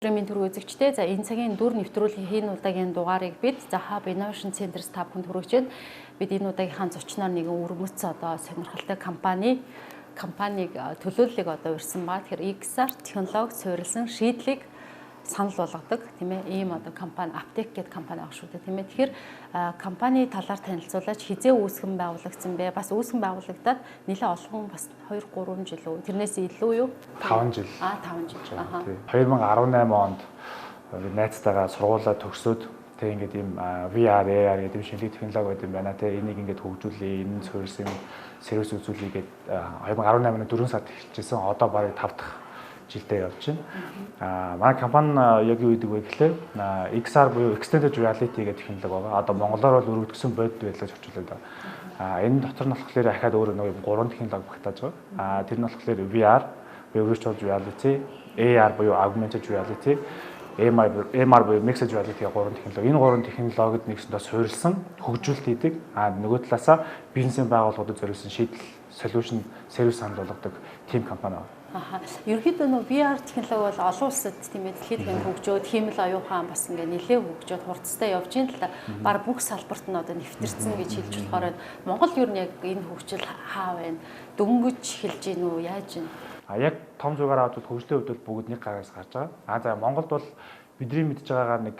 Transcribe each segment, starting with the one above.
Өдрийн түрүү үзэгчдээ, за, энэ цагийн дүр нэвтрүүлгийн энэ удаагийн дугаарыг бид за Hub Innovation Center-с та бүхэнд хүргэж байна. Бид энэ удаагийнхаа зочноор нэгэн өвөрмөц одоо сонирхолтой компаниг төлөөллийг одоо урьсан ба. Тэгэхээр XR технологи суурилсан шийдлийг санал болгодог, тийм ээ, ийм одоо компани Uptech гэдэг компани байгаа шүү дээ, тийм ээ. Тэгэхээр компани талаар танилцуулаач. Хэзээ үүсгэн байгуулагдсан бэ? Бас үүсгэн байгуулагдаад нэлээд олон, бас 2 3 жил үү, тэрнээс илүү юу? 5 жил. А, 5 жил. Аха. 2018 онд найзтайгаа сургуулаа төгсөөд тэг ингээд ийм VR, AR гэдэг юм шинжлэх технологи байд юм байна те, энийг ингээд хөгжүүлье, энэ суурилсан сервис үзүүлье гээд 2018 оны 4 сард эхэлжсэн. Одоо бараг 5 дахь жилдээ явж байна. Манай компани яг юу гэдэг вэ гэхлээр XR буюу Extended Reality гэдэг технологи байгаа. Одоо монголоор бол өргөдгсөн бодит байдал гэж орчуулдаг. Энэ дотор нь болохоор ахаад өөр нэг гурван технологи багтааж байгаа. Тэр нь болохоор VR буюу Virtual Reality, AR буюу Augmented Reality, MR буюу Mixed Reality гэх гурван технологи. Энэ гурван технологид нэгсэндээ суурилсан хөгжүүлэлт хийдэг. Нөгөө талаасаа бизнесийн байгууллагуудад зориулсан шийдэл, solution, сервис санал болгодог тийм компани байна. Аха. Ерөнхийдөө нөө VR технологи бол олон улсад, тийм ээ, дэлхийд дахин хөгжөөд, хиймэл оюун ухаан бас ингээ нэлээд хөгжөөд хурцтай явж ин л да. Баг бүх салбарт нь одоо нэвтэрсэн гэж хэлж болохоор байна. Монгол ер нь яг энэ хөгжил хаа байна? Дөнгөж эхэлж гин үү? Яаж юм? А яг том зүгээр аваад хөгжлийн хувьд бол бүгд нэг гараас гарч байгаа. За, Монголд бол бидний мэдж байгаагаар нэг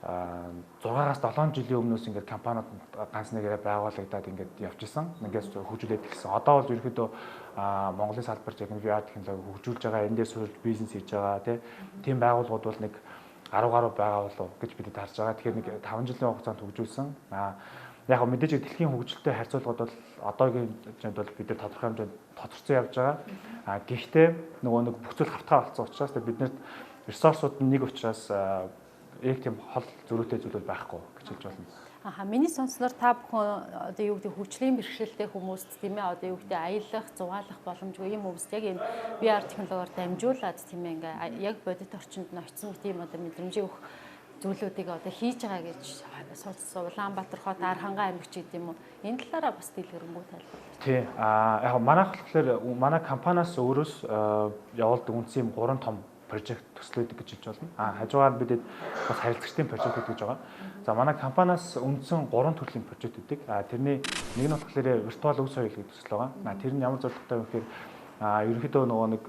6-аас 7 жилийн өмнөөс ингээд компаниуд ганц нэгээрээ байгуулагдаад ингээд явж исэн. Ингээд хөгжүүлээд эхэлсэн. Одоо бол ерөнхийдөө Монголын салбарт яг VR технологи хөгжүүлж байгаа, энэ дээр суурилж бизнес хийж байгаа, тийм байгууллагууд бол нэг 10 гаруй байгаа болов гэж бид харж байгаа. Тэгэхээр нэг 5 жилийн хугацаанд хөгжүүлсэн. Яг мэдээж дэлхийн хөгжилтэй харьцуулахад бол одоогийн хэмжээнд бол бид нар тодорхой хэмжээнд тодорцсон явж байгаа. Гэхдээ нөгөө нэг бүх зүйл хавтгай болсон учраас бид нарт ресурсууд нь нэг учраас яг тийм хол зөрүүтэй зүйлүүд байхгүй гэж хэлж болно. Аха, миний сонссноор та бүхэн одоо юу гэдэг, хөгжлийн бэрхшээлтэй хүмүүст, тийм ээ, одоо юу гэдэг, аялах, зугаалах боломжгүй юм хүмүүст яг энэ VR технологиор дамжуулаад, тийм ээ, ингээ яг бодит орчинд нь очисон тийм одоо мэдрэмжийг өгөх зүйлүүдийг одоо хийж байгаа гэж сонссон. Улаанбаатар хот, Архангай аймаг ч гэдэг юм уу. Энэ талаараа бас дэлгэрэнгүй тайлбарлаач. Тий. Яг манайх болохоор манай компаниас өөрөөс явуулдаг үндсэн юм гурван том project төслөөд гэж хэлж болно. Хажуугаар бидэд бас харилцагчдын project гэж байгаа. За, манай компаниас үндсэн гурван төрлийн project өгдөг. Тэрний нэг нь болохоор virtual өв соёл гэдэг төсөл байгаа. Тэр нь ямар зорилготой вэ гэхээр ерөнхийдөө нөгөө нэг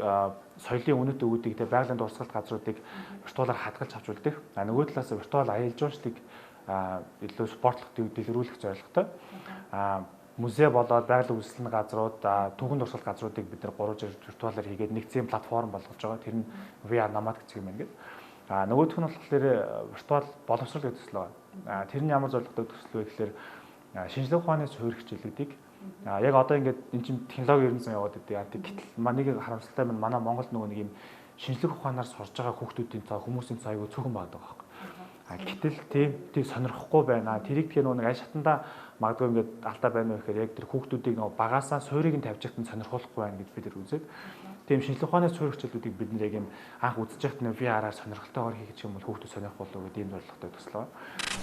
соёлын үнэт үүдийг те, байгалийн дурсгалт газруудыг виртуалаар хадгалж авч үлдэх. Нөгөө талаас виртуал аялал жуулчлалыг илүү спортлох, дэлгэрүүлэх зорилготой. Музей болоод байгалийн үндэслэл газрууд, түүхэн дурсгал газруудыг бид нар 3D виртуалаар хийгээд нэгдсэн платформ болгож байгаа. Тэр нь VR Nomad гэсэн юм байна гэдэг. Нөгөөх нь болохоор виртуал боловсрол гэдэг төсөл байгаа. Тэр нь ямар зорилготой төсөл вэ гэхээр шинжлэх ухааны суурь хичээлүүдийг яг одоо ингээд эн чинь технологи 90 зам яваад байдаг. Гэтэл нэг харамсалтай нь манай Монголд нөгөө нэг юм шинжлэх ухаанаар сурж байгаа хүүхдүүдийн цаа, хүмүүсийн цаа айгүй цөөхөн байгаа байхгүй. Гэтэл тийм сонирхохгүй байна. Тэрийг тэгэхээр нөгөө нэг ай шатандаа магадгүй ингээд алдаа байна уу гэхээр яг тэр хүүхдүүдийг нөгөө багасаа суурийг нь тавьж яхад нь сонирхолтой байна гэж бид нар үзээд тийм шинжлэх ухааны суурь хичээлүүдийг бид нар яг юм анх үзэж яхад нь VR-аар сонирхолтойгоор хийх юм бол хүүхдүүд сонирх болов гэдэг ийм зорилготой төсөл байгаа.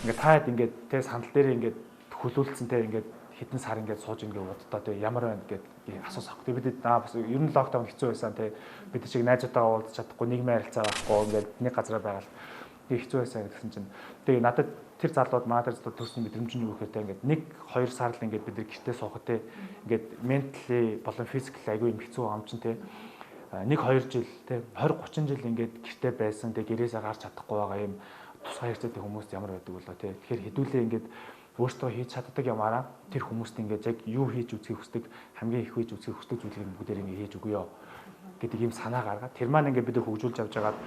Ингээд та хэд ингээд тэ сандал дээр ингээд хөлүүлсэн те, ингээд хэдэн сар ингээд сууж ингээд удаа те, ямар байна гэд асуусан ах. Тэгээ бид бас ер нь lockdown хэцүү байсан те, бид шиг найзуудтайгаа уулзах чадахгүй, нийгмийн харилцаа байхгүй, ингээд нэг газараа байгаад тэгээ хэцүү байсан гэсэн чинь тэгээ надад тэр залууд, манай тэр залууд төрсэн мэдрэмж нь юу гэхээр те, ингээд 1 2 сар л ингээд бид нар гэртээ суухад те, ингээд mentally болон physically айгүй юм хэцүү юм чинь те, 1 2 жил те, 20 30 жил ингээд гэртээ байсан те, гэрээсээ гарч чадахгүй байгаа юм тусгай хэрэгцээтэй хүмүүст ямар байдаг болоо те. Тэгэхээр хэдүүлээ ингээд өөртөө хийж чаддаг юмараа тэр хүмүүст ингээд яг юу хийж үзхийг хүсдэг, хамгийн их хийж үзхийг хүсдэг зүйлийг бүгдээр ингээд хийж өгье гэдэг ийм санаа гаргаад тэр маань ингээд бид хөгжүүлж авч байгаад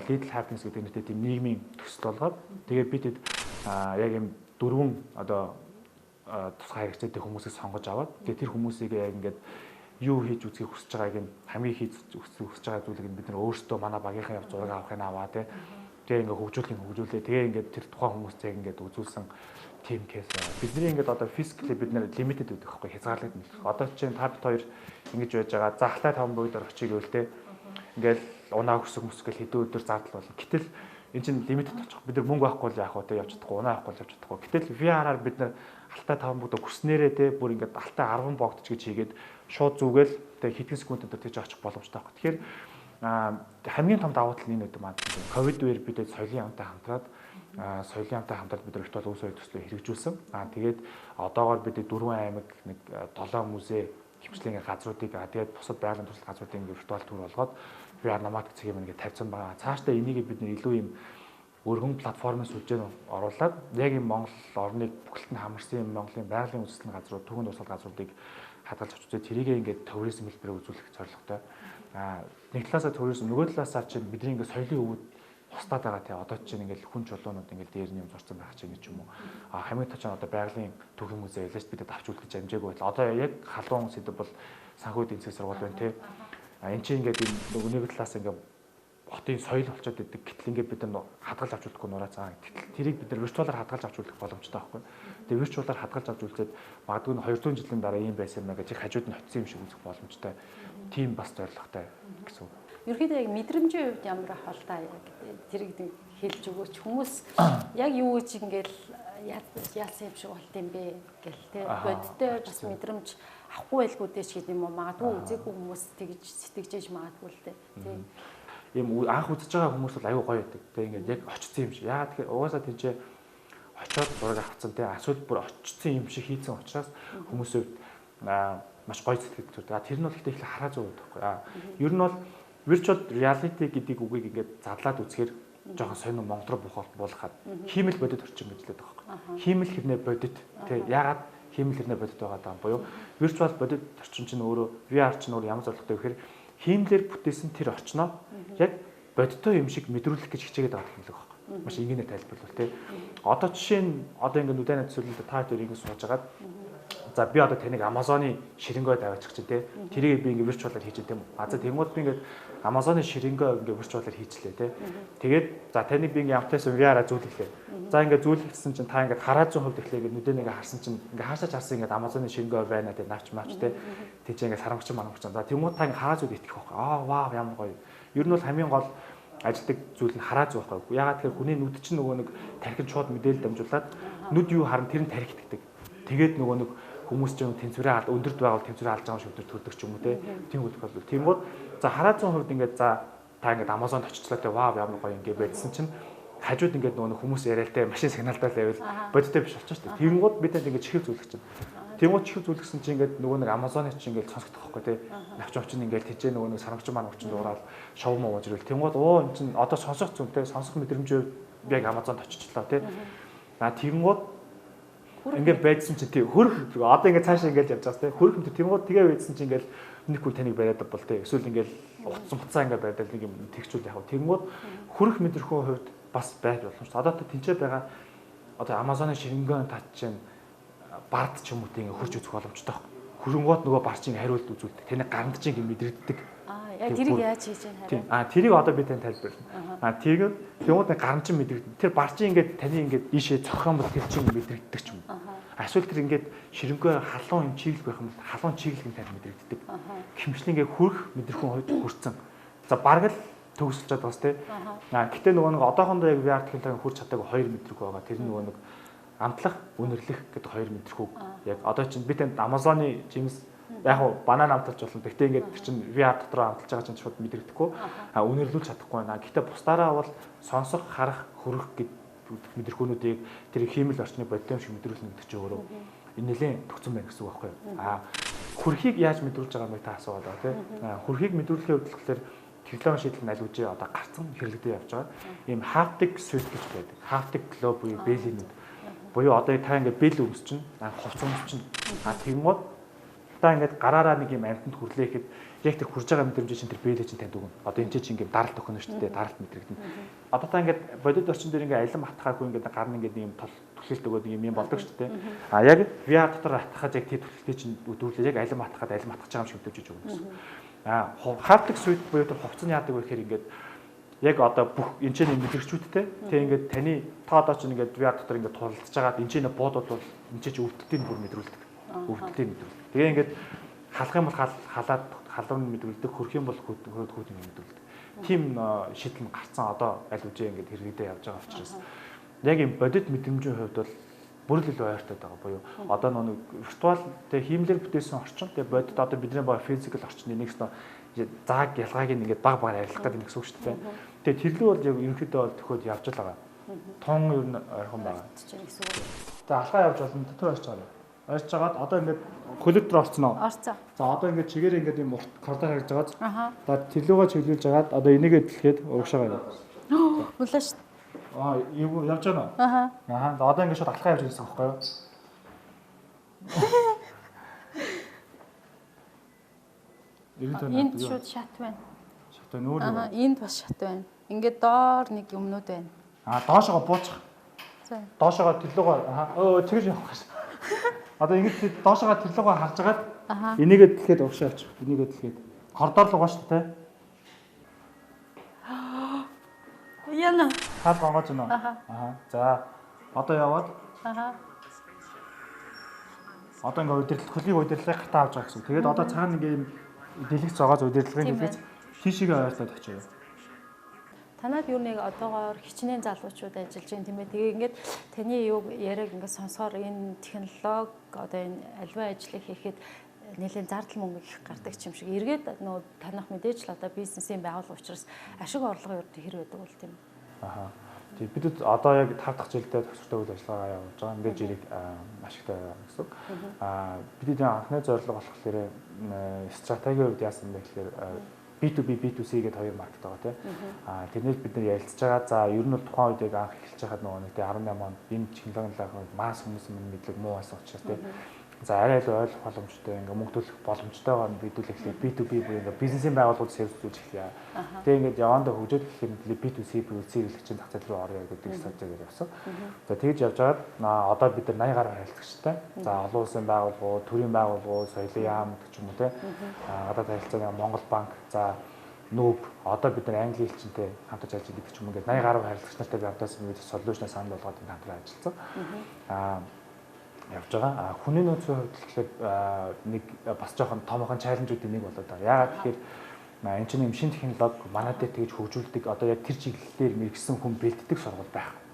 Little Happiness гэдэг нэртэй тийм нийгмийн төсөл болгоод тэгээд бид яг ийм дөрвөн одоо тусгай хэрэгцээтэй хүмүүсийг сонгож аваад тэгээд тэр хүмүүсийг яг ингээд юу хийж үзхийг хүсэж байгааг нь, хамгийн хийж хүсэж байгаа зүйлийг нь бид нар өөрсдөө манай багийнхаа яв зураг авахыг аваа те, тэгээ ингээд хөгжүүлэхийг хөгжүүлээ, тэгээ ингээд тэр тухайн хүмүүст яг ингээд үзүүлсэн тийм case байна. Бидний ингээд одоо physically бид нэр limited байдаг байхгүй, хязгаарлагдсан. Одоо чинь та бид хоёр ингэж байж байгаа. За, Алтай таван буйдаар очие гэвэл те, ингээл унаа өсөг мөсгөл хэдэн өдөр зардал болно. Гэтэл эн чинь limited очих. Бид нар мөнгө байхгүй л яах вэ те, явж чадахгүй, унаа авахгүй л явж чадахгүй. Гэтэл VR-аар бид нар Алтай таван буйд хүснээрээ те, бүр ингээд Алтай 10 богдч гэж хийгээд шууд зүгээл те, хэдэн секунд дээр тийж очих боломжтой байхгүй. Тэгэхээр Хамгийн том давуу тал нь энэ гэдэг маань ковид үеэр бид соёлын яамтай хамтраад бид виртуал өвс соёл төслөө хэрэгжүүлсэн. Тэгээд одоогоор бид 4 аймаг нэг 7 музей хэмжлэгийн газруудыг тэгээд бусад байгалийн туршлага газруудыг ингээ виртуал төр болгоод VR Nomadic цэгийг ингээ тавьсан байгаа. Цаашдаа энийг бид нэр илүү юм өргөн платформын сүлжээнд оруулаад яг юм Монгол орныг бүхэлд нь хамарсан юм Монголын байгалийн үндэслэл газрууд, түүхэн дурсгал газруудыг хадгалж авч үзээ тэрийгээ ингээд туризм хэлбэрээр үзүүлэх зорилготой. Нэг талаасаа туризм, нөгөө талаасаа чинь бидний ингээд соёлын өвөд хустаад байгаа тий. Одоо чинь ингээд хүн чулуунууд ингээд дээр нь юм зурцсан байх чинь гэж юм уу. Хамгийн тоо чинь одоо байгалийн түүхийн музей ялж бидэд авч үлдэж амжаагүй байл. Одоо яг халуун сэдэв бол санхүү эдийн засгийн сургууль байна тий. Энд чинь ингээд энэ нөгөө нэг талаас ингээд хотын соёл болчиход идэг. Гэтэл ингээд бид нар хадгалж авч үлдэхгүй нураацаа. Гэтэл тэрийг бид нар виртуалаар хадгалж авч үлдэх боломжтой байхгүй. Тэгээ виртуалаар хадгалж авч үлдээд магадгүй 200 жилийн дараа ийм байсан юм аа гэж хажууд нь очсон юм шиг үзэх боломжтой. Тийм бас зорилготой гэсэн үг. Ерөнхийдөө яг мэдрэмжийн хувьд ямар ах бол та яг тэрийг хэлж өгөөч. Хүмүүс яг юу гэж ингээл яасан юм шиг болт юм бэ гэл тэ бодтой бас мэдрэмж авахгүй байлгүй дээ ч гэдэг юм уу. Магадгүй үзээгүй хүмүүс тэгж сэтгэжээж магадгүй л дээ. Тийм. Ийм анх үзэж байгаа хүмүүс бол аюу гоё байдаг. Тэ ингээд яг очсон юм шиг. Яагаад тэгэхээр угаасаа тийчээ очиод зураг авцсан тэ эсвэл бүр очсон юм шиг хийцэн учраас хүмүүсийн хувьд маш гоё сэтгэл төрдөг. Тэр нь бол ихтэй их хараа зүү байдаг байхгүй. Ер нь бол virtual reality гэдэг үгийг ингээд задлаад үзэхээр жоохон сонин Монгол руу буулгахад хиймэл бодит орчин гэж лээд байгаа байхгүй. Хиймэл хэрнээ бодит тэ яагаад хиймэл хэрнээ бодит байгаа даа буюу virtual бодит орчин чинь өөрөө VR чинь өөрөө ямар зорилготой вэ гэхээр хиймлэр бүтээсэн тэр орчноо яг бодиттой юм шиг мэдрүүлэх гэж хичээгээд байгаа технологи байхгүй. Маш энгийнээр тайлбарлавал тий. Одоо жишээ нь одоо ингээд нүдэнэ төсөөлөлд та хоёр ингэ сууж агаад за би одоо таныг Amazon-ы ширэнгөө тавиачих чи тий. Тэрийг би ингээд виртуалаар хийж тийм үү. А за тэгмүүд би ингээд Amazon-ы ширэнгөө ингээд виртуалаар хийчлээ тий. Тэгээд за таныг би ингээд амтайсан VR-аа зүүлгэлээ. За ингээд зүүлгэсэн чинь та ингээд хараа 100% эхлэе ингээд нүдэнэ ингээд харсан чинь ингээд хаашаач харсан ингээд Amazon-ы ширэнгөө байна тий навч мавч тий. Тэг чи ингээд сарамгч марамгч. За тэгмүүд та ингээд хараа зүуд итгэх байхгүй. Аа вау ямар гоё. Ер нь бол хамгийн гол ажилтдаг зүйл нь хараа зүү байхгүй. Ягаад тэгэхээр хүний нүд чинь нөгөө нэг тархинд шууд мэдээлэл дамжуулаад нүд юу харна тэр нь тархи итгэдэг. Тэгээд нөгөө нэг хүмүүс ч юм тэнцвэрээ алд өндөрт байгаа бол тэнцвэрээ алж байгаа юм шиг өдөр төрдөг ч юм уу те. Тийм хөдөлгөх бол. Тэнгууд за хараа 100% ингээд за та ингээд Amazon-д очичлаа те вау ямар гоё ингээд байдсан чинь хажууд ингээд нөгөө хүмүүс яриа л те машин сигналдаа л байвал бодиттой биш болчих шүү дээ. Тэнгууд бид танд ингээд чихэв зүлэх чинь. Тэнгууд чихэв зүлгэсэн чинь ингээд нөгөө нэг Amazon-ы чинь ингээд сонсогдох байхгүй те. Навч чинь ингээд тийчээ нөгөө нэг сарамгч маань учин дуурал шов муу жирэл. Тэнгууд оо эн чинь одоо сонсох зүйнтэй сонсох мэдрэмжээ би яг Amazon-д очичлаа те. А тэнгууд ингээд байдсан чинь тий хөрөх одоо ингээд цаашаа ингээд явж байгаас тий хөрөх юм тэнгууд тэгээ байдсан чинь ингээд нэг хүн таныг бариад бол тий эсвэл ингээд утас муцаа ингээд бариад нэг юм тэгчүүл яг тэнгууд хөрөх мэдрэхүүн хувьд бас байх боломжтой. Одоо тэнцээ байгаа одоо Amazon-ы ширэнгэн тат чинь бард ч юм уу тий ингээд хөрч үзэх боломжтой. Хөрөнгөт нөгөө бар чинь хариулт үзүүлдэг. Таны гаранд чинь ингээд мэдрэгддэг. Яг тэрийг яаж хийж яах хараа. А тэрийг одоо би танд тайлбарлана. А тэрийг тэнгууд гаран чинь мэдрэгдэн. Тэр бар чинь ингээд таны ингээд ийшээ цохих юм бол тэр чинь мэдрэгддэг ч юм уу. Эсвэл тэр ингээд ширэнгөө халуун юм чиглэх байх юм бол халуун чиглэх юм танд мэдрэгддэг. Хэмжлэн ингээд хөрөх мэдрэхүүн хувьд хүрсэн. За бараг л төгсөлж чадвас тий. А гэтээ нөгөө нэг одоохондоо яг VR технологийн хүрч чадаагүй хоёр мэдрэхүү байгаа. Тэр нөгөө нэг амтлах, үнэрлэх гэдэг хоёр мэдрэхүү. Яг одоо чинь би танд Amazon-ы жимс яг уу банан амталж болно. Гэхдээ ингээд тэр чинь VR дотор амталж байгаа чинь шууд мэдрэгдэхгүй. А үнэрлүүлж чадахгүй байна. Гэхдээ бусдаараа бол сонсох, харах, хөрөх гэдэг мэдрэхүүнүүдийг тэр хиймэл орчныг бодит юм шиг мэдрүүлнэ гэдэг чинь өөрөө энэ нэлээд төгсөн байна гэсэн үг байхгүй юу? А хөрхийг яаж мэдрүүлж байгаа юм бэ та асуугаад байгаа тийм. Хөрхийг мэдрүүлэхийн хувьд болохоор технологийн шийдэл нь аль үжээ одоо гарцсан хэрэглэгдээ явж байгаа. Ийм haptic suit гэж байдаг. Haptic glove буюу бэлэнүүд. Буюу одоо та ингээд бэл өмсчин, хувцас өмсчин. А тэгмүүд та ингээд гараараа нэг юм амьтанд хүрлээ гэхэд яг тэр хурж байгаа мэдрэмж чинь тэр бэлээ чинь танд өгнө. Одоо энэ чинь ингээд даралт өгнө шүү дээ. Даралт мэдрэгдэнэ. Одоо та ингээд бодит орчин дээр ингээд алим хатхаагүй ингээд гар нь ингээд юм тол түлхэлт өгөөд юм юм болдог шүү дээ. А яг VR дотор хатхаад яг тэр түлхэлтээ чинь өдөөрлөө яг алим хатхаад алим хатгах байгаа юм шиг өдөж өгнө гэсэн. А haptic suit буюу тэр хувцас нь яадаг вэ гэхээр ингээд яг одоо бүх энэ чинь мэдрэгчүүдтэй тэг ингээд таны та одоо чинь ингээд VR дотор ингээд тулалдаж байгаад энэ чинь бууд бол энэ чинь өвдөлтийг бүр мэдрүүлдэг. Өвдөлтийг мэдрүүлдэг. Тэгээ ингээд халах юм бол халаад халуун мэдрүүлдэг, хөрөх юм бол хүүд мэдрүүлдэг. Тийм шийдэл нь гарцсан одоо аль үжээ ингээд хэрэглэгдээ явж байгаа учраас яг юм бодит мэдрэмжийн хувьд бол Бүр л илүү ойртоод байгаа буюу одоо нэг виртуал тэг хиймлэр бүтээсэн орчин тэг бодит одоо бидний баа физикал орчны нэг зааг ялгааг ингээд баг багаар арилгах гэдэг гэсэн үг шүү дээ. Тэгээ тэрлүү бол яг ерөнхийдөө бол төхөөд явж л байгаа. Тун ер нь ойрхон байгаа. За алхаа явж болно. Түр орж байгаа. Орж жагаад одоо ингээд хөлөг дээр орцсон уу? Орцсон. За одоо ингээд чигээр ингээд юм урт коридор харагдаж байгаа. За тэрлүүгээ чиглүүлж жагаад одоо энийгээ дэлгээд урагшаага яа. Хүлээ шүү. Аа юу явж байгаа нөө? Аха. Аа за одоо ингээд шууд алхаа явж ирсэн байхгүй юу? Энд шууд шат байна. Шат байна өөр юу? Аа энд бас шат байна. Ингээд доор нэг юмнууд байна. Аа доошогоо буучих. За. Доошогоо тэрлүүгөө өө тэгж явах гэж. Одоо ингэж доошогоо тэрлүүгөө харж агаад энийгээ дэлгээд урагшаа явчих. Энийгээ дэлгээд коридор руу шүү дээ. Яна. Хаал гонгож байна уу? Аа. За одоо яваад. Аха. Одоо ингээ удирдлага хөлийг удирдлагыг гатаа авч байгаа гэсэн. Тэгээд одоо цаана ингээ юм дэлгэц зоогоос удирдлагын дэлгэц тийшээгээ ойртоод очив. Танад юу нэг одоогоор хичнээн залуучууд ажиллаж байна тийм ээ. Тэгээ ингээд таны юг яриаг ингээд сонсохоор энэ технологи одоо энэ альва ажлыг хийхэд нэлээд зардал мөнгө их гардаг юм шиг. Эргээд нөгөө танах мэдээж л одоо бизнесийн байгууллага учраас ашиг орлого юу хэр байдаг бол тийм. Аха. Тэг бид одоо яг 5 дахь жилдээ төгсөртэй үйл ажиллагаа явуулж байгаа. Мэдээж эрэг ашигтай байгаа гэсэн үг. Бидний анхны зорилго болохоор стратегийн хувьд яасан бэ гэхээр B2B, B2C гэдэг хоёр маркет байгаа тийм. Тэрнээс бид нэр ярилцж байгаа. За ер нь бол тухайн үед яг анх эхэлж байхад нөгөө нэг 18 онд энэ технологийн талаар масс хүмүүсийн мэдлэг муу байсан учраас тийм. За арай илүү ойлгох боломжтой, ингээ мөнгө төлөх боломжтойгоор бидүүл эхлэе. B2B буюу ингээ бизнесийн байгууллагууд сервис үзүүлж эхлэе. Тэгээ ингээд явандаа хөгжөөд эхлэх юм B2C буюу хэрэглэгчийн зах зээл рүү орё гэдэг стратегиэр явсан. За тэгж явж байгаад одоо бид нар 80 гаруй харилцагчтай. За олон улсын байгууллагууд, төрийн байгууллагууд, соёлын яам гэдэг ч юм уу те. Гадаад харилцааны Монгол банк, за нүүб одоо бид нар англи хэлчинтэй хамтарч ажиллаж гэдэг ч юм уу ингээд 80 гаруй харилцагч нартай би хамтаас бид солиушнаа санал болгоод ингээд хамтран ажилласан. Явж байгаа. Хүний нөөцийн хувьд тэгэхээр нэг бас жоохон томоохон чаленжуудын нэг болоод байгаа. Яагаад тэгэхээр энэ чинь юм шинэ технологи манай дээр тэгж хөгжүүлдэг одоо яг тэр чиглэлээр мэргэсэн хүн бэлддэг сургууль байхгүй.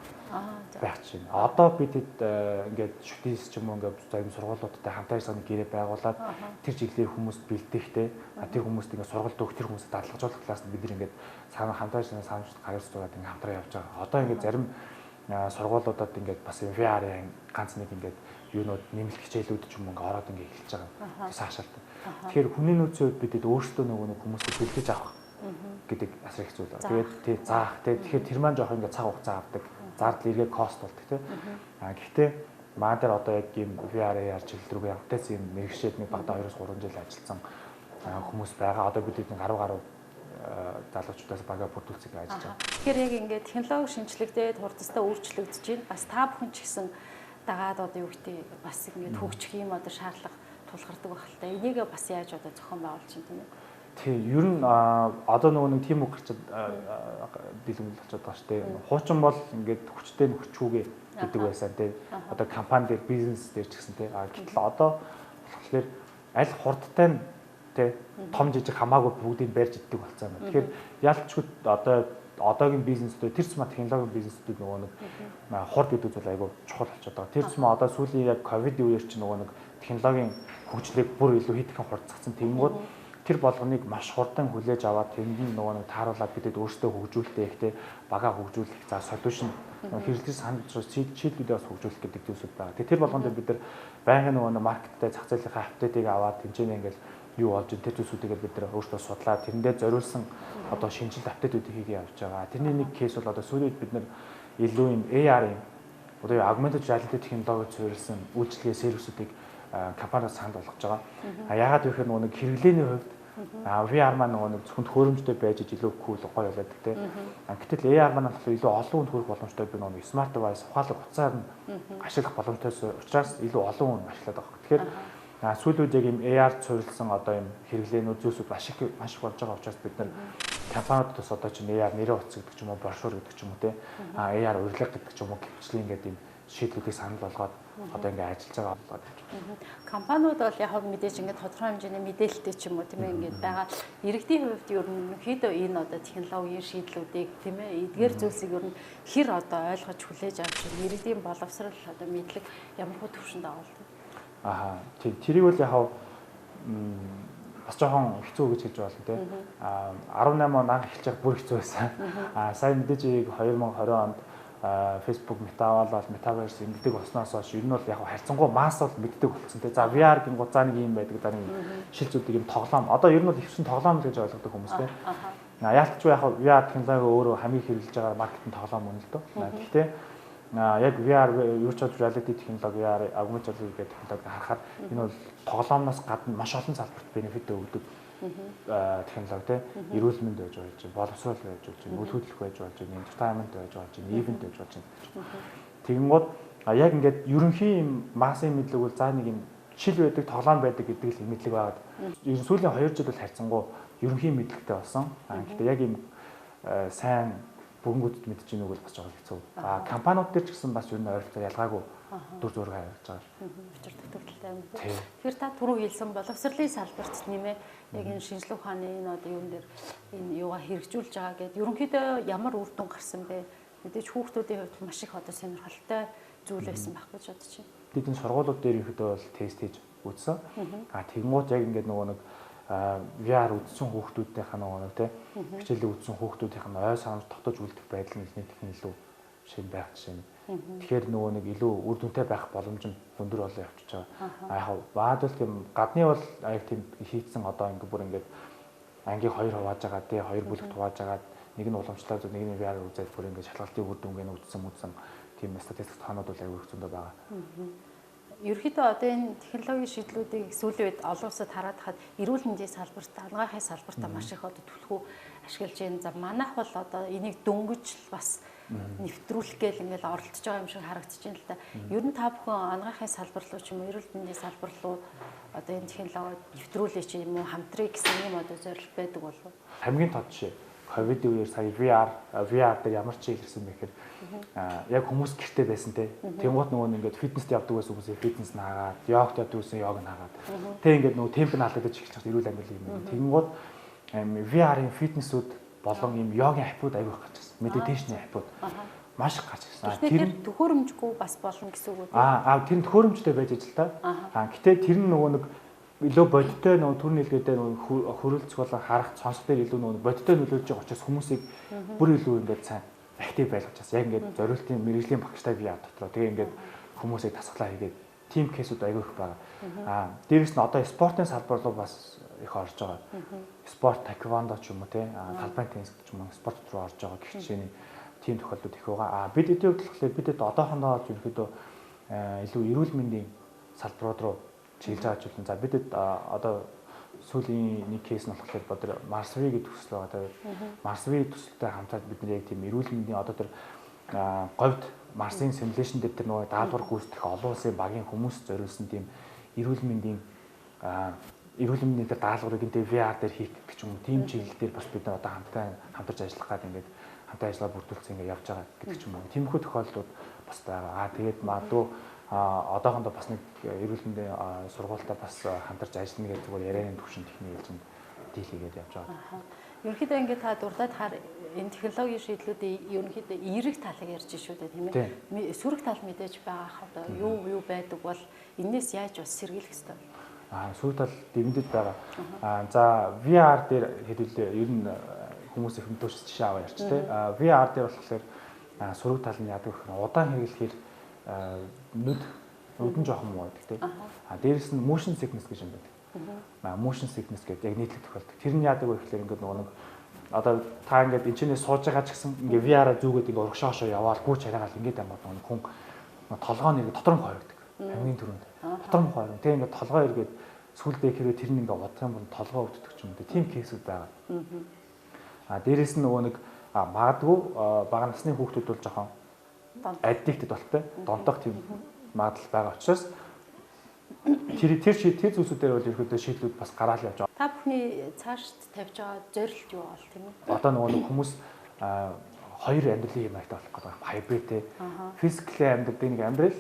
Байх чинь. Одоо бид ингээд шүтээс ч юм уу ингээд зарим сургуулиудтай хамтаа ажиллах гэрээ байгуулад тэр чиглэлээр хүмүүст бэлдэхтэй. Тэр хүмүүст ингээд сургалт өгөх, тэр хүмүүст дадлагжуулах талаас нь бид нар ингээд хамтаа ажиллах санамж гаргаж ингээд хамтраа явж байгаа. Одоо ингээд зарим сургуулиудад ингээд бас VR-ын ганц нэг ингээд юунууд нэмэлт хичээлүүд ч юм ингээ ороод ингээ эхэлж байгаа. Цаашаалт. Тэгэхээр хүний нөөцийн хувьд бидэд өөрсдөө нөгөө нэг хүмүүсийг бэлдэж авах гэдэг асар их зүйл байна. Тэгээд тий заах тий тэгэхээр тэр маань жоох ингээ цаг хугацаа авдаг. Зардал эргээ кост болдог тий. Гэхдээ маа дээр одоо яг ийм VR AR чиглэл рүү явтайс ийм мэрэгшээд нэг багадаа 2-3 жил ажилласан хүмүүс байгаа. Одоо бид нэг 10 гаруй залуучуудаас бага бүрдүүлцэг ажиллаж байгаа. Тэгэхээр яг ингээ технологи шинжлэгдээд хурдтай өөрчлөгдөж байна. Бас та бүхэн ч гэсэн дагаад одоо юу гэдэг бас ингээд хөгжих юм одоо шаардлага тулгардаг байх л та. Энийг бас яаж одоо зохион байгуулж чинь тийм ээ. Тий, ер нь одоо нөгөө нэг тийм үг гарчаад дэлгэмэл болчиход байгаа шүү дээ. Хуучин бол ингээд хүчтэй нь хүчүүгээ гэдэг байсан тий. Одоо компани дээр, бизнес дээр ч гэсэн тий. Гэтэл одоо болохоор аль хурдтай нь тий том жижиг хамаагүй бүгдийг барьж иддэг болсон юм. Тэгэхээр ялчгүй одоо одоогийн бизнесүүд тэр тусмаа технологийн бизнесүүд нөгөө нэг хурд гэдэг зүйл айгүй чухал болчиход байгаа. Тэр тусмаа одоо сүүлийн яг ковидын үеэр чинь нөгөө нэг технологийн хөгжлийг бүр илүү хэдхэн хурдцсан. Тэгэнгүүт тэр болгоныг маш хурдан хүлээж аваад тэнд нь нөгөө нэг тааруулаад бидэд өөрсдөө хөгжүүлэлтээ ихтэй бага хөгжүүлэх за солиушн хэрэглэгч санал шийдлүүдээ бас хөгжүүлэх гэдэг зүйлсүүд байгаа. Тэр болгонд бид нар байнгын нөгөө нэг маркеттэй зах зээлийнхээ апдейтыг аваад тэнцэнэ ингээл юу болж тэр зүйлсүүдийг бид нар өөрсдөө судлаад тэрэндээ зориулсан одоо шинжил апдейтүүдийг хийгээ явж байгаа. Тэрний нэг кейс бол одоо сүүлийн үед бид нар илүү юм AR-ын одоо augmented reality технологид суурилсан үйлчилгээ сервисүүдийг компаниас санал болгож байгаа. А яагаад вэ гэхээр нөгөө нэг хэрэглээний хувьд VR маань нөгөө нэг зөвхөн төхөөрөмжтэй байж илүү cool гоё болоод тэ. Гэтэл AR маань болохоор илүү олон хүнд хүрэх боломжтой би нөгөө smart device ухаалаг утсаар нь ашиглах боломжтой учраас илүү олон хүн ашиглаад байгаа. Тэгэхээр сүүлийн үед яг юм AR суурилсан одоо юм хэрэглээнүүд зүйлсүүд маш их болж байгаа учраас бид нар компаниудад бас одоо чинь AR нэрээ утас гэдэг ч юм уу, брошюр гэдэг ч юм уу те. AR урилга гэдэг ч юм уу гівчлэн ингээд юм шийдлүүдийг санал болгоод одоо ингээд ажиллаж байгаа болоод явж байгаа. Компаниуд бол яг мэдээж ингээд тодорхой хэмжээний мэдээлэлтэй ч юм уу тийм ээ ингээд байгаа. Иргэдийн хувьд ерөнхийдөө энэ одоо технологийн шийдлүүдийг тийм ээ эдгээр зүйлсийг ер нь хэр одоо ойлгож хүлээж авч иргэдийн боловсрол одоо мэдлэг ямар хөө түвшинд байгаа бол тийм. Аа тэрийг бол яг бас жоохон хэцүү гэж хэлж болно тийм. 18 он анх эхэлж байгаа бүр хэцүү байсан. Сая мэдээж 2020 онд Facebook Meta болоод Metaverse ингэдэг болсноос хойш ер нь бол яг харьцангуй масс бол мэддэг болсон тийм. За VR гингууд за нэг юм байдаг, за нэг шил зүйлийг юм тоглоом. Одоо ер нь бол ихсэн тоглоом л гэж ойлгодог хүмүүс тийм. Яалтчгүй яг VR технологи өөрөө хамгийн хэрэглэж байгаа маркетинг тоглоом үнэ л дөө. Гэхдээ яг VR virtual reality технологи, VR augmented reality гэх технологиг харахад энэ бол тоглоомноос гадна маш олон салбарт бенефит өгдөг технологи тийм. Эрүүл мэнд байж болж байна, боловсрол байж болж байна, үл хөдлөх байж болж байна, entertainment байж болж байна, event байж болж байна гэж. Тэгэнгүүт яг ингээд ерөнхий юм массын мэдлэг бол за нэг юм шил байдаг, тоглоом байдаг гэдэг л мэдлэг байгаад. Ер нь сүүлийн 2 жил бол харьцангуй ерөнхий мэдлэгтэй болсон. Гэхдээ яг юм сайн бүгэнгүүдэд мэдэж гинүүг бол бас жоохон хэцүү. Компаниуд дээр ч гэсэн бас ер нь ойролцоо ялгаагүй дүр зураг харагдаж байгаа. Учир дутагдaltaй юм. Тэгэхээр та түрүү хэлсэн боловсролын салбарт нэмээ яг энэ шинжлэх ухааны энэ одоо юун дээр энэ юугаа хэрэгжүүлж байгаа гэдээ ерөнхийдөө ямар үр дүн гарсан бэ? Мэдээж хүүхдүүдийн хувьд маш их одоо сонирхолтой зүйл байсан байх гэж бодож байна. Бид энэ сургуулиуд дээр ерөнхийдөө бол тест хийж үзсэн. Тэгэнгүүт яг ингээд нөгөө нэг VR үзсэн хүүхдүүдийнхээ нөгөө нэг тий хичээлээ үзсэн хүүхдүүдийнх нь ой санамж тогтож үлдэх байдал нь нэгтгэх нь илүү шин байх жишээ нь. Тэгэхээр нөгөө нэг илүү үр дүнтэй байх боломж нь өндөр болоо явчихж байгаа. Яг баад бол тийм гадны бол яг тийм хийцэн одоо ингээ бүр ингээд ангийг хоёр хувааж байгаа тий хоёр бүлэгт хувааж байгаа нэг нь уламжлалаа нэг нь VR үзээд бүр ингээд шалгалтын үр дүнгээ нь үзсэн тийм статистик тоонууд бол аягүй их зөндөө байгаа. Ерөнхийдөө одоо энэ технологийн шийдлүүдийг сүүлийн үед олон улсад хараад хахад эрүүл мэндийн салбарт, анагаахын салбартаа маш их одоо түлхүү ашиглаж байна. За манайх бол одоо энийг дөнгөж л бас нэвтрүүлэх гээл ингээл оролдож байгаа юм шиг харагдаж байна л да. Ер нь та бүхэн анагаахын салбар руу ч юм уу эрүүл мэндийн салбар руу одоо энэ технологид нэвтрүүлээ ч юм уу хамтрыг гэсэн юм одоо зорилт байдаг болов уу? Хамгийн тод жишээ ковидын үеэр сая VR дээр ямар ч илэрсэн бэ гэхээр яг хүмүүс гэрте байсан те. Тэнгуут нөгөө ингээд фитнест явдаг байсан хүмүүсийн фитнес нь хаагаад, йогт явдаг байсан йог нь хаагаад. Тэ ингээд нөгөө темп нь алдагдаж эхэлж байгаа эрүүл амьдрал юм. Тэнгуут VR-ын фитнесүүд болон ийм йогийн аппууд аягүй их гарч ирсэн. Медитейшн аппууд маш их гарч ирсэн. Тэр төхөөрөмжгүй бас болно гэсэн үг үү? Тэр нь төхөөрөмжтэй байж ажил та. Гэтэ тэр нь нөгөө нэг илүү бодиттой нөгөө төр нийлгээдээ нөгөө хөрөлцөх болон харах сонсох дээр илүү нөгөө бодиттой нөлөөлж байгаа учраас хүмүүсийг бүр илүү ингээд сайн актив байлгаж бас яг ингээд зориултын мэрэгжлийн багштай бие дотроо тэгээ ингээд хүмүүсийг тасгалаа хийгээд тим кейсүүд аягүй их байгаа. Дээрээс нь одоо спортын салбар руу бас их орж байгаа. Спорт, таеквондо ч юм уу те, талбайн теннис ч юм уу спорт руу орж байгаа гэх жишээний тийм тохиолдлууд их байгаа. Бид эдийн хувьд болохоор бидэд одоохондоо ерөнхийдөө илүү эрүүл мэндийн салбарууд руу чиглэж байгаа ч юм. За бидэд одоо сүүлийн нэг кейс нь болохоор бодор Mars V гэдэг төсөл байгаа. Mars V төсөлтэй хамтаад бид нэр яг тийм эрүүл мэндийн одоо тэр говьд Марсын симуляшн дээр тэр нөгөө даалгавар гүйцэтгэх олон улсын багийн хүмүүс зориулсан тийм эрүүл мэндийн тэр даалгаврыг энэ VR дээр хийх гэх юм уу тийм чиглэл дээр бас бид нар одоо хамтарч ажиллах гад ингээд хамтаа ажиллагаа бүрдүүлсэн ингээд явж байгаа гэдэг ч юм уу. Тиймэрхүү тохиолдлууд бас байгаа. Тэгээд магадгүй одоохондоо бас нэг эрүүл мэндийн сургуультаа бас хамтарч ажиллана гэж зүгээр ярианы түвшинд техник ээлжинд дийл хийгээд явж байгаа. Ерөнхийдөө ингээд та дурдаад хаар энэ технологийн шийдлүүдийн ерөнхийдөө эерэг талыг ярьж шүү дээ тийм ээ. Сөрөг тал мэдээж байгаа хав одоо юу байдаг бол энээс яаж бас сэргийлэх ёстой вэ? Сөрөг тал дэмдэд байгаа. За VR дээр хэдүүлээ ер нь хүмүүс их мэдээж жишээ аваа ярьч тийм. VR дээр болохоор сөрөг тал нь яадаг вэ гэхээр удаан хэрэглэхээр нүд нүдэн жоохон муу байдаг тийм. Дээрэс нь motion sickness гэж юм байдаг. Motion sickness гэдэг яг нийтлэг тохиолдол. Тэр нь яадаг вэ гэхээр ингээд нөгөө нэг одоо та ингээд энэчнээ сууж байгаа ч гэсэн ингээд VR-а зүүгээд ингээд урагшаашаа яваал гүйч хараагаал ингээд амбад нөгөө хүн толгой нь ингээд дотор нь хойрогдөг. Хамгийн түрүүнд дотор нь хойрог. Тэгээ ингээд толгой эргээд сүулдэ хэрвээ тэр нь ингээд удах юм бол толгой өвддөг ч юм уу. Тийм кейсүүд байгаа. Дээрэс нь нөгөө нэг магадгүй бага насны хүүхдүүд бол жоохон addicted болтой донтох тийм магадлал байгаа учраас тэр зүйлсүүдээр бол ерөөдөө шийдлүүд бас гараал явж байгаа. Та бүхний цаашд тавьж байгаа зорилт юу бол тийм үү? Одоо нөгөө нэг хүмүүс Хоёр амьдралын юм аягтай болох гэдэг hybrid те. Physically амьдралын нэг амьдрал,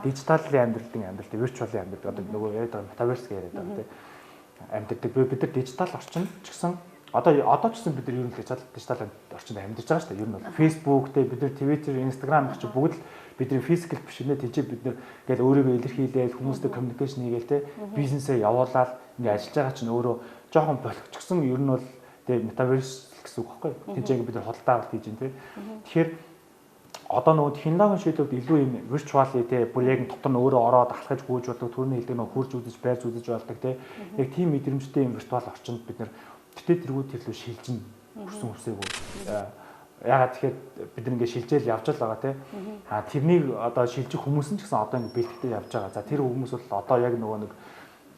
digital-ийн амьдралын амьдрал, virtual-ийн амьдрал одоо нөгөө яриад байгаа metaverse гэж яриад байгаа те. Амьдардаг. Бид нар дижитал орчин ч гэсэн одоо ч гэсэн бид нар ер нь дижитал орчинд амьдарч байгаа шүү дээ. Ер нь бол Facebook те, бид нар Twitter, Instagram гэх чинь бүгд л бидний physical биш нэ, тийч бид нар ингээл өөрийгөө илэрхийлээл, хүмүүстэй communication хийгээл те, бизнесээ явуулаад ингээ ажиллаж байгаа чинь өөрөө жоохон болгочихсон ер нь бол те metaverse гэсэн үг байхгүй юу? Тийч ингээ бид нар худалдаа авалт хийж байна те. Тэгэхээр одоо нөгөө технологийн шийдвэрд илүү юм virtual те, бүр яг дотор нь өөрөө ороод алхаж гүйж болдог, төрний хэлдэг нөгөө хурж үзэж, байрж үзэж болдог те. Яг тийм мэдрэмжтэй юм virtual орчинд бид нар тэтэй тэргүү тэрлүү шилжин хүссэн хүсээгүй. Ягаад тэгэхээр бид нар ингээ шилжээл явж л байгаа те. А тэрнийг одоо шилжих хүмүүс нь ч гэсэн одоо ингээ бэлтгэдэг явж байгаа. За тэр хүмүүс бол одоо яг нөгөө нэг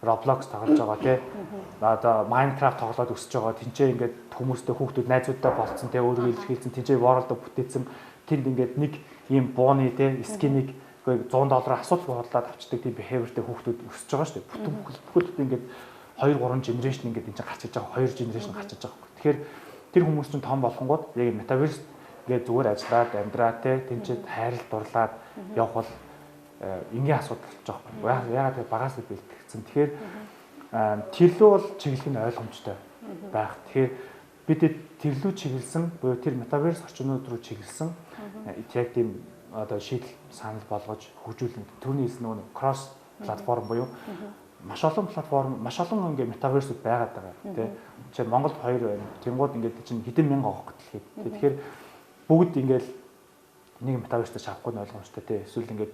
Roblox тоглож байгаа те. Одоо Minecraft тоглоод өсөж байгаа. Тинчээ ингээд хүмүүстэй, хүүхдүүд найзуудтай болцсон те, өөрийгөө илэрхийлсэн. Тинчээ world-о бүтээсэн. Тэнд ингээд нэг ийм бууны те skin-ийг 100 доллар асуудалгүй худалдаад авчдаг тийм behavior-тэй хүүхдүүд өсөж байгаа шүү дээ. Бүтэн бүхэл ингээд 2 3 generation ингээд энэ чинь гарч иж байгаа. 2 generation гарч иж байгаа. Тэгэхээр тэр хүмүүс чинь том болохонгууд яг metaverse ингээд зүгээр ажиллаад амьдраа те, тэнцээд хайрал дурлаад явах бол энгийн асуудал болж байгаа байхгүй. Ягаад тэр багаас бэлтгэгдсэн. Тэгэхээр тэрлүү бол чиглэх нь ойлгомжтой байх. Тэгэхээр бид тэрлүү чиглэсэн буюу тэр metaverse орчнууд руу чиглэсэн яг тийм одоо шийдэл санал болгож хөгжүүлнэ. Түүний хэлсэн нөгөө cross platform буюу маш олон платформ, маш олон ингээ metaverse-үүд байгаад байгаа тий. Жишээ нь Монголд хоёр байна. Тэнгууд ингээд чинь хэдэн мянган авах дэлхийд. Тэгэхээр бүгд ингээл нэг metaverse-тэй шавахгүй нь ойлгомжтой тий. Эсвэл ингээд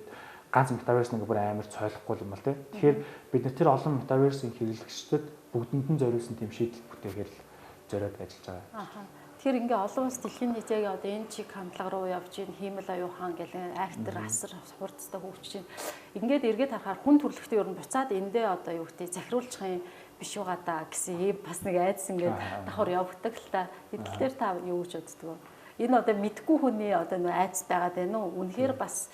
ганц metaverse нэг бүр амар цойлохгүй юм бол тий. Тэгэхээр бид нар тэр олон metaverse-ийн хэрэглэгчдэд бүгдэнд нь зориулсан тийм шийдэл бүтээхээр л зориод ажиллаж байгаа. Тэгэхээр ингээ олон улс дэлхийн нийт яг одоо энэ чиг хандлага руу явж ийн, хиймэл оюун ухаан гэл актер асар хурцтай хөгжиж байна. Ингээд эргээд харахаар хүн төрөлхтөө ер нь буцаад эндээ одоо юу гэдэг захируулчих юм биш байгаа даа гэсэн ийм бас нэг айдас ингээд давхар явагддаг л та. Энэ дээр та юу гэж боддог вэ? Энэ одоо мэдгүй хүний одоо нөө айдас байгаад байна уу? Үнэхээр бас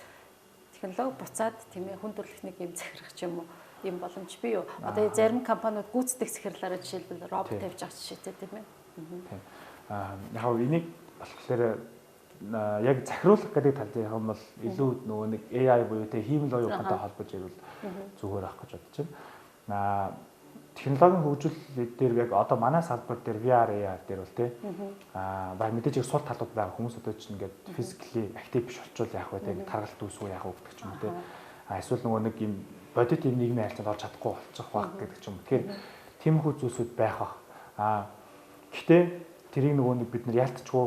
технологи буцаад тийм ээ хүн төрөлхтнийг юм захирах ч юм уу юм боломж бий юу? Одоо зарим компаниуд гүйцэтгэх захирлаараа жишээлбэл робот тавьж байгаа жишээтэй тийм ээ. Яг энийг болохоор яг захируулах гэдэг тал дээр юм бол илүү нөгөө нэг AI буюу те хиймэл оюун ухаантай холбож ярил зүгээр авах гэж бодож байна. Технологийн хөгжил дээр яг одоо манай салбар дээр VR, AR дээр бол те баг мэдээж их сул талууд байгаа. Хүмүүс одоо чинь ингээд physically active биш болчвол яах вэ те, таргалт үүсвэ яах вэ гэдэг ч юм уу те. Эсвэл нөгөө нэг юм бодит юм нийгмийн харилцаанд орж чадахгүй болчих байх гэдэг ч юм. Тэгэхээр тиймэрхүү зүйлсүүд байх бах. Гэхдээ тэрийг нөгөө нэг бид нар яалтчгүй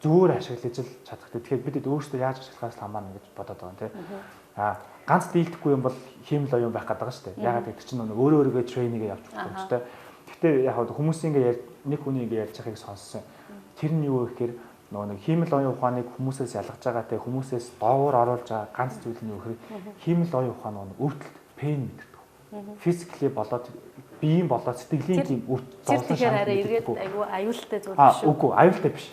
зөөр ашиглаж л чадах. Тэгэхээр бид өөрсдөө яаж ашиглахаас хамаарна гэж бодоод байгаа юм тий. Ганц дийлдэхгүй юм бол хиймэл оюун байх гэдэг байгаа шүү дээ. Ягаад гэдэг чинь нөгөө өөрөө өөрийгөө тренингээ явж өгөх юм шүү дээ. Гэхдээ яг хүмүүсийн ингээ нэг хүний ингээ ярьж байгааг сонссон. Тэр нь юу вэ гэхээр нөгөө нэг хиймэл оюун ухааныг хүмүүсээс ялгаж байгаа те, хүмүүсээс доогуур оруулж байгаа ганц зүйл нь юу гэхээр хиймэл оюун ухаан нөгөө өвдөлт, pain мэддэг. Physically болоод биеийн болоод сэтгэлийн тийм үр зовлон шанал эргээд айгүй аюултай зүйл биш үү? Үгүй, аюултай биш.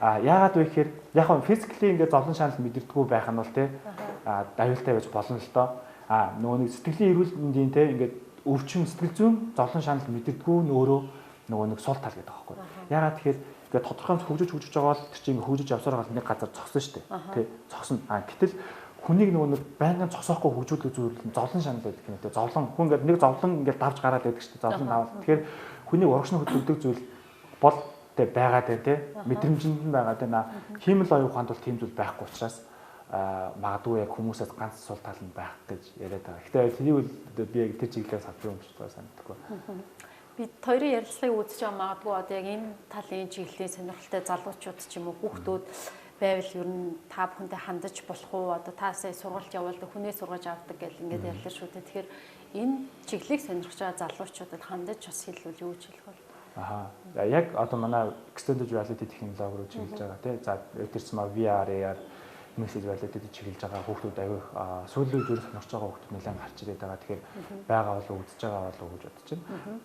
Яагаад вэ гэхээр яг нь physically ингээд зовлон шанал мэдэрдэггүй байх нь бол те аюултай байж болно л доо. Нөгөө нэг сэтгэлийн эрүүл мэндийн те ингээд өвчин, сэтгэл зүйн зовлон шанал мэдэрдэггүй нь өөрөө нөгөө нэг сул тал гэдэг байхгүй. Яагаад тэгэхээр ингээд тодорхой хөгжиж байгаа бол тэр чинь ингээд хөгжиж явсаар гал нэг газар зогсон шүү дээ. Тэ зогсно. Гэтэл хүнийг нөгөө нэг байнгын зогсоохгүй хөгжүүлэх зүйл нь зовлон шанал байдаг юм те. Зовлон хүн ингээд нэг зовлон ингээд давж гараад байдаг шүү дээ. Зовлон давал. Тэгэхээр хүнийг урагш нь хөдөлгдөг зүйл бол тэ байгаад байна те. Мэдрэмжинд нь байгаад байна. Хиймэл оюун ухаанд бол тийм зүйл байхгүй учраас магадгүй яг хүмүүсээс ганц сул тал нь байх гэж яриад байгаа. Гэтэ тэрийг бол би яг тэр чиглэлээр салбарын өмчт байгаа санагдахгүй. Бид хоёрын ярилцлагыг үзэж байгаа магадгүй одоо яг энэ талын чиглэлийн сонирхолтой залуучууд ч юм уу хүүхдүүд байвал ер нь та бүхэндээ хандаж болох уу? Одоо та сая сургалт явуулдаг, хүнээ сургаж авдаг гэл ингээд ярьлаа шүү дээ. Тэгэхээр энэ чиглэлийг сонирхож байгаа залуучуудад хандаж бас хэлвэл юу гэж хэлэх вэ? Яг одоо манай extended reality технологи руу чиглэж байгаа тий. За тэрс маа VR, AR, mixed reality чиглэж байгаа хүүхдүүд аягүй сүүлийн үед сонирхож байгаа хүүхдүүд нэлээд гарч ирээд байгаа. Тэгэхээр байгаа болов үзэж байгаа болов гэж бодож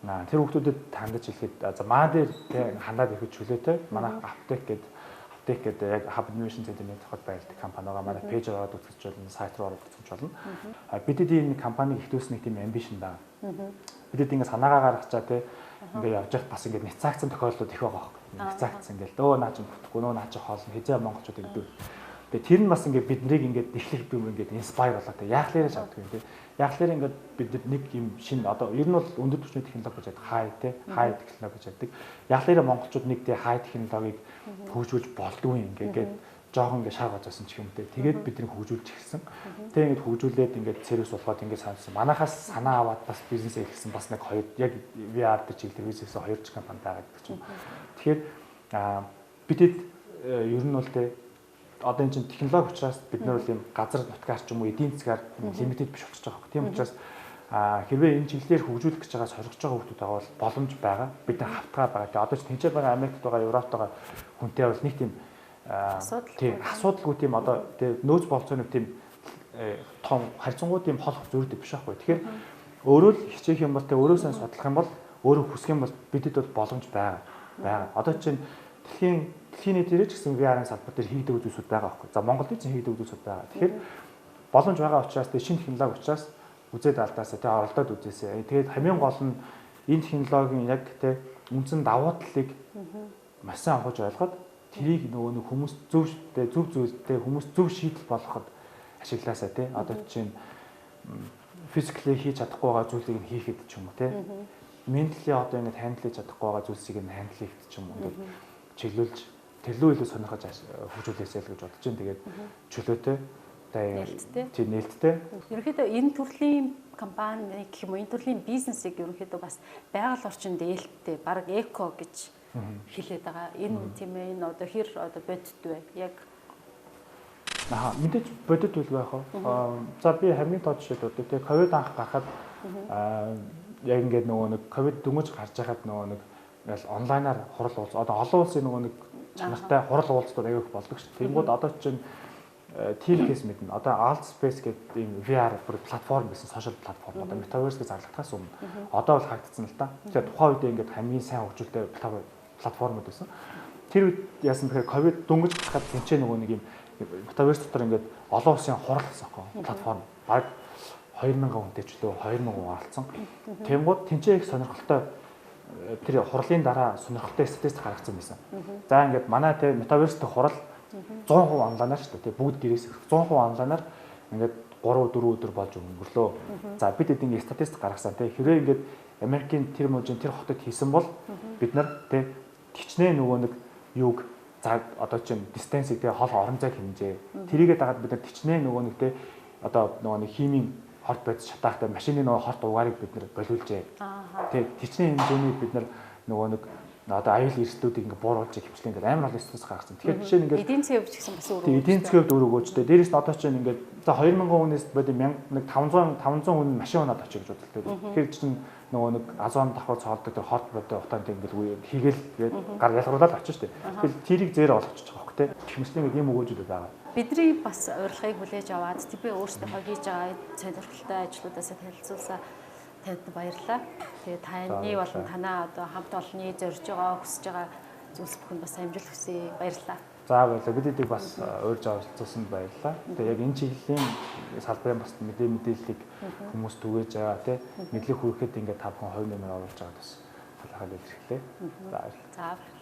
байна. Тэр хүүхдүүдэд хандаж хэлэхэд за маа дээр тий хандаад ирэхэд чөлөөтэй. Манай Aptech гэдэг яг Hub Innovation Center-ийн зохиол байрладаг компани байгаа. Манай page ороод үзэж болно, сайт руу ороод үзэж болно. Бидэд энэ компаниг эхлүүлсэн нэг тийм ambition байна. Бидэд ингэ санаагаа гаргачаа тий Ингээд явж байхад бас ингээд няцаагдсан тохиолдлууд их байгаа байхгүй. Няцаагдсан ингээд өө наа чинь бүтггүй нөө наа чинь хоолно хизээ монголчууд гэдэг. Тэгээ тэр нь бас ингээд биднийг ингээд эхлэх би юм ингээд inspire болоо тэ. Яг лээрээ шавдаг юм тэ. Яг лээрээ ингээд бид нэг юм шинэ одоо ер нь бол өндөр түвшний технологи гэж яддаг хай тэ. Хай технологи гэж яддаг. Яг лээрээ монголчууд нэг тэ хай технологиг хөгжүүлж болдгүй юм ингээд жоохон ингээд шар гоцоосон ч юм те. Тэгээд бидний хөгжүүлж эхэлсэн. Тэгээд ингээд хөгжүүлээд ингээд сервис болгоод ингээд санасан. Манайхаас санаа аваад бас бизнес эхэлсэн бас нэг хоёр яг VR дээр чиглэлээр бизнес хоёр ч компани байгаа гэдэг чинь. Тэгэхээр бидэд ер нь бол те одоо энэ чинь технологи учраас бид нар бол юм газар нутгаар ч юм уу эдийн засгаар лимитэд биш болчихж байгаа. Тийм учраас хэрвээ энэ чиглэлээр хөгжүүлэх гэж байгаа соргож байгаа хүмүүс байгаа бол боломж байгаа. Бид нар хавтгаа байгаа. Тэгээ одоо ч тэнцээ байгаа Америкт байгаа, Европт байгаа хүнтэй бол нэг тийм асуудалгүй тийм одоо тий нөөц болцооны тийм том харьцангуй тийм хол зөрүүтэй биш байхгүй. Тэгэхээр өөрөө л хичээх юм бол тий өөрөө сайн судлах юм бол өөрөө хүсэх юм бол бидэд бол боломж байгаа. Одоо чинь дэлхийн нийтээр ч гэсэн VR-ын салбар дээр хийгдэг зүйлсүүд байгаа байхгүй. За Монголд ч хийгдэг зүйлсүүд байгаа. Тэгэхээр боломж байгаа учраас тий шинэ технологи учраас үзээд алдаасаа тий оролдоод үзээсэй. Тэгээд хамгийн гол нь энэ технологийн яг тий үндсэн давуу талыг маш сайн ухаж ойлгоод тэрийг нөгөө нэг хүмүүс зөв зөв зүйлтэй хүмүүс зөв шийдэл болгоход ашиглаасаа тий. Одоо чинь physically хийж чадахгүй байгаа зүйлийг нь хийхэд ч юм уу тий. Mentally одоо ингэж handle хийж чадахгүй байгаа зүйлсийг нь handle хийхэд ч юм уу ингээд чиглүүлж тэрлүү илүү сонирхож хөгжүүлээсэй л гэж бодож байна. Тэгээд чөлөөтэй тий нээлттэй. Ерөнхийдөө энэ төрлийн компани гэх юм уу энэ төрлийн бизнесийг ерөнхийдөө бас байгаль орчинд ээлттэй баг эко гэж хэлээд байгаа. Энэ тийм ээ энэ одоо хэр одоо бодит вэ? Яг мэдээж бодит үйл байх уу? За би хамгийн тод жишээ дуудав. Тэгээ ковид анх гарахад яг ингээд нөгөө нэг ковид дөнгөж гарч байхад нөгөө нэг онлайнаар хурал уулз одоо олон улсын нөгөө нэг чанартай хурал уулзтууд аягүй их болдог шүү. Тэнгүүд одоо чинь team case мэднэ. Одоо Altspace гэдэг ийм VR бүр платформ байсан, social платформ. Одоо Metaverse гэж зарлагдахаас өмнө. Одоо бол хаагдсан л та. Тэгэхээр тухайн үед ингээд хамгийн сайн хөгжүүлэлтэй платформуд байсан. Тэр үед яасан бэхээр ковид дөнгөж гарахад тэнцээ нөгөө нэг юм Metaverse дотор ингээд олон улсын хурал гэсэн аахгүй платформ. Баг 2000 хүнтэй ч лөө 2000 хүн оролцсон. Тэнгууд тэнцээ их сонирхолтой тэр хурлын дараа сонирхолтой статистик гаргацсан байсан. За ингээд манай тэ Metaverse дэх хурал 100% онлайнаар шүү дээ. Бүгд гэрээс 100% онлайнаар ингээд 3 4 өдөр болж өнгөрлөө. За бид эд ингээд статистик гаргасан тэ. Хэрвээ ингээд Америкийн тэр мужийн тэр хотод хийсэн бол бид нар тэ хичнээн нөгөө нэг юуг за одоо чинь дистанцийг тэ хол орон зайг хэмжээ. Тэрийгээ дагаад бид нар хичнээн нөгөө нэг тэ одоо нөгөө нэг химийн хорт бодис шатаахтай машины нөгөө хорт угаарыг бид нар болиулжээ. Тэ хичнээн хэмжээний бид нар нөгөө нэг одоо аюул эрсдлүүдийг ингээ бууруулж хэмжлээ ингээд амар олон статистик гаргасан. Тэгэхээр жишээ нь ингээд эдийн засгийн хувьд ч гэсэн бас өөр өгөөжтэй. Эдийн засгийн хувьд өөр өгөөжтэй. Дээрээс нь одоо чинь ингээд за 2000 хүнээс боди 1500 хүн машин унаад очие гэж бодлоо. Тэгэхээр чинь нөгөө нэг азон давхар цоолдог тэр хорт бодой утаанд ингээд хийгээл тэгээд гар ялгаруулаад очиж штэ. Тэгэхээр тэрийг зээр олгочих жоох хөөх те. Хэмжлээ ингээд ийм өгөөжүүд байгаа. Бидний бас урилгыг хүлээж аваад тэбэ өөрсдийнхөө хийж байгаа сонирхолтой ажлуудаасаа танилцуулсаа танд баярлалаа. Тэгээ таны болон танаа одоо хамт олонны зорж байгаа, хүсэж байгаа зүйлс бүхэнд бас амжилт хүсье. Баярлалаа. За баярлалаа. Бид эдийг бас урьж оролцуулсанд баярлалаа. Тэгээ яг энэ чиглэлийн салбарын бас мэдээллийг хүмүүс түгээж байгаа тий. Мэдлэг хүргэхэд ингээд та бүхэн хувь нэмэр оруулж байгаад бас талархал илэрхийлээ. За баярлалаа. За баярлалаа.